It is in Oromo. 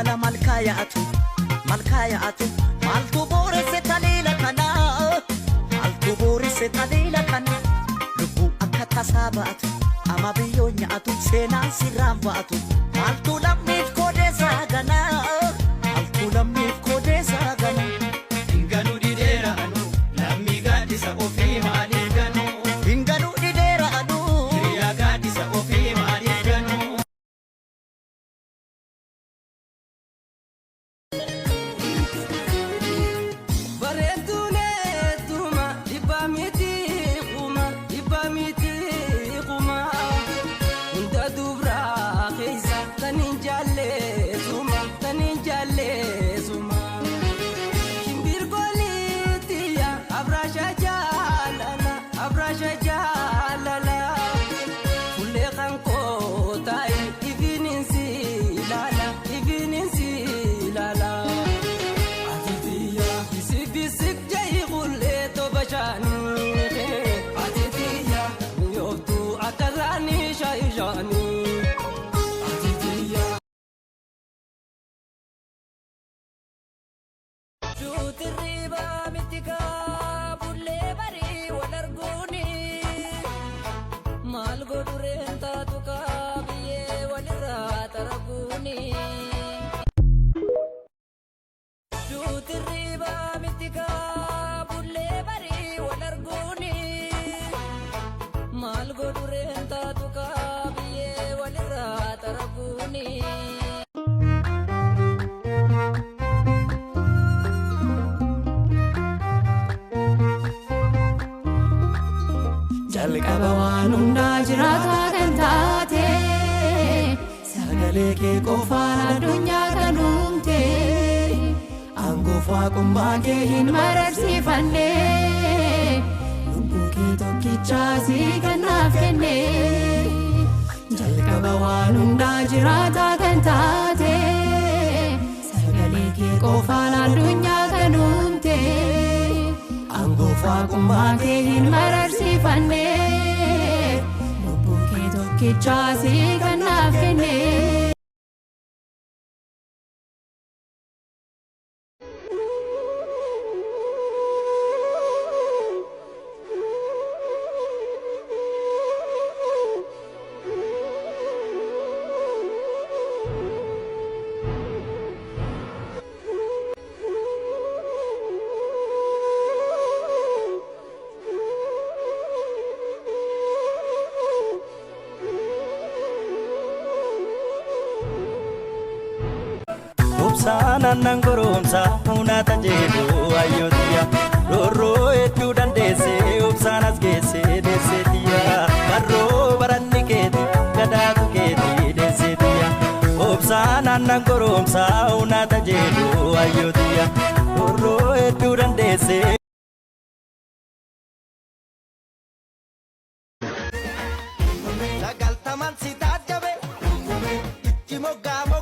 Galgala malkaa yaa'atu, malkaa yaa'atu. Maaltu booresse taliila kana? Maaltu booresse taliila kana? Lubbuu akka tasaa ba'atu, ama biyyoo nyaatu, seenaan sirraan ba'atu. Maaltu lammiif koodeessaa gana? Maaltu lammiif koodeessaa gana? Hinganuu didheera anuu lammii gaaddisa ofii maaliif ganuu? Hinganuu dhidheera aduu. Hiriyaa gaaddisa ofii maaliif ganuu? Bareedduun hedduma dhibbaa miti kuma dhibbaa miti kuma hunda dubraa keessa kan hin jaalleessuma kan hin jaalleessuma. Shimbirgoolittiya abraasha jaalala abraasha jaalala fuullee kan kootaa'e ifiniin si ilaala ifiniin si ilaala. Atitiya bisik bisik jahi kullee toba shaanii. Atitiya mi'ooftuu akka raanii shaayishaanii. Atitiya. Shuutirriiba miti kaabullee barii wal arguuni. Maal godhureen taatu kaabiyyee walirraa taraguuni. Shuutirriiba miti kaabullee barii wal arguuni. Maal godhureen taatu kaabiyyee walirraa taraguuni. Jalqaba waan hundaa jiraataa kan taate, sagalee kee qofaan addunyaa kan uumte, aangoof waaqummaa kee hin mararsiifanne, lubbuu kee tokkichaa si kanaaf kenne. Jalqaba waan hundaa jiraataa kan taate, sagalee kee qofaan addunyaa kan uumte, aangoof waaqummaa kee hin mararsiifanne, lubbuu kee tokkichaa si kanaaf kenne. Obsaan aannan goromsa humnaata jedhu ayyootiya. Roorroo hedduu dandeessee obsaan as geessee deesseetiya. Barroo baranni keeti gadaatu keeti deesseetiya. Obsaan aannan goromsa humnaata jedhu ayyootiya. Roorroo hedduu dandeessee. 90n si taajjabe itti moggaa.